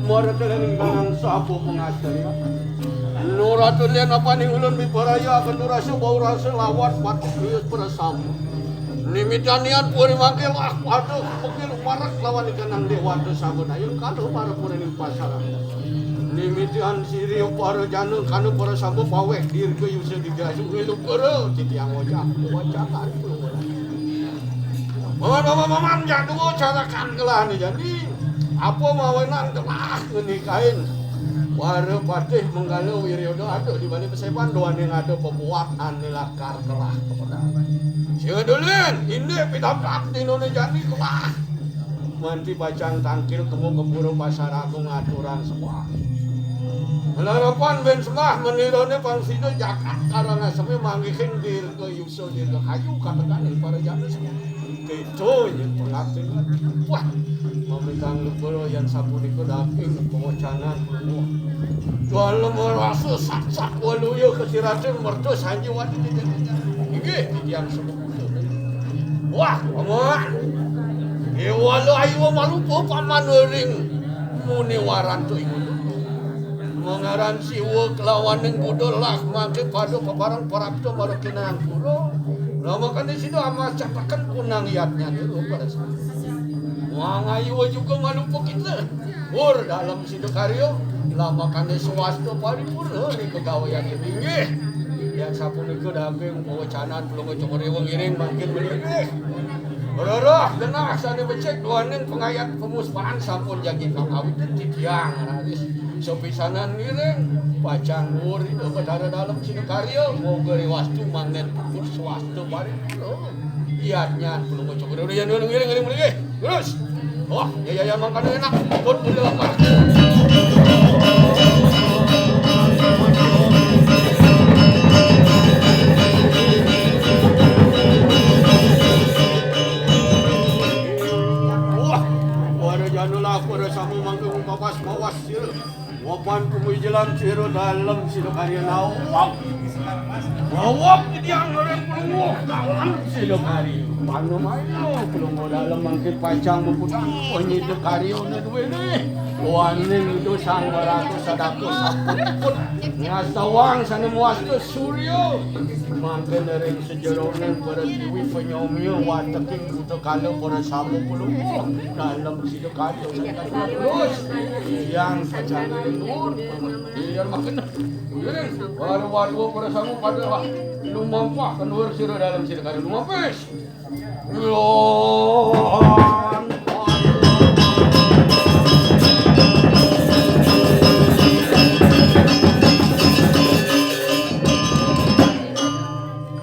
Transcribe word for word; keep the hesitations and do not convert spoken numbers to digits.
Mara telen ganang sapa pangastri. Nuratun yen apaning ulun miparaya, kedurasa, bau rasa, lawan, batuk, lius, prasama. Nimitanian puri mangkil, ah, waduh, mungkin marek lawan ikanang dewata saben ayu, kalau para puri ning pasaran. Nimitian siri para jana, kanu para samba pawek, dirga yusa digasu, ngilu para, titiang ojak, ojak, ari. Maman, maman, maman, jadua carakan gelah ni jani. Apa mawinan gelah ngenikain para patih menggala wiryoda ada di balik pesepan, doan yang ada pebuat ane lakar gelah kepada. Sing dulin, ini pidabdak di none jani gelah. Manti pacang tangkil kemu ke pura pasar agung aturan semua. Melarapan ben sembah menirone pang sida jakat karang aseme manggihin dirga yusa dirga hayu katekan para jana semua. Kita yen pengabdian. Wah, mamitang lepura yen sapunika daging pewecanan. Wah. Dalem rasa sak-sak waluya kesiratin merta sanjiwati. Inggih, titiang sepuh. Wah, Paman. Kewala ayu malupa Paman ring muniwaran tu ingun. Mangaran Siwa kelawaning Buddha lah mangke pada paparang prapta mara kinang pura. Lamakane sida amas cetaken kunang yatnyane rupa rasa. Wang ayu juga malupa kita. Pur dalem sida karya, lamakane swasta paripurna ring kagaweane. Inggih. Yan sapunika daging pawecanan Palungguh Cokor Dewa ngiring mangkin mlinggih. Rereh genah sane becik duaning pangayat pamuspaan sampun jagi pakawitin titiang raris. Sepisanan ngiring, pacang nuwun Ida Betara dalem sida karya, moga riwastu mangnen puput swasta paripurna. Yadnyan Palungguh Cokor Dewa, yan ngiring, ngiring mlinggih. Terus. Wah, ya, ya, ya, mangkana enak. Pun, pun, ya, Pak. Wah, para jana lah, para sama mangke mawas-mawas sira. Wapan kumuy jelan sira dalem sira karya nawab. Nawab titiang ngarep Palungguh dalem sira karya. Panemayo Palungguh dalem mangkin pacang muput nyita karyane duwene. Waning Ida Sang Ratu Sadaka sampun ngastawang sane mawasta surya. Mangkin ring sajeroning pertiwi panyomya wateking buta kala para sama Palungguh dalem sira karya. Terus yang pacang nuwun. Iya, makin. Iya, para wadwa, para sangu, pada lumampah ke nuwur sira dalem sira karya. Lumampis. Yo.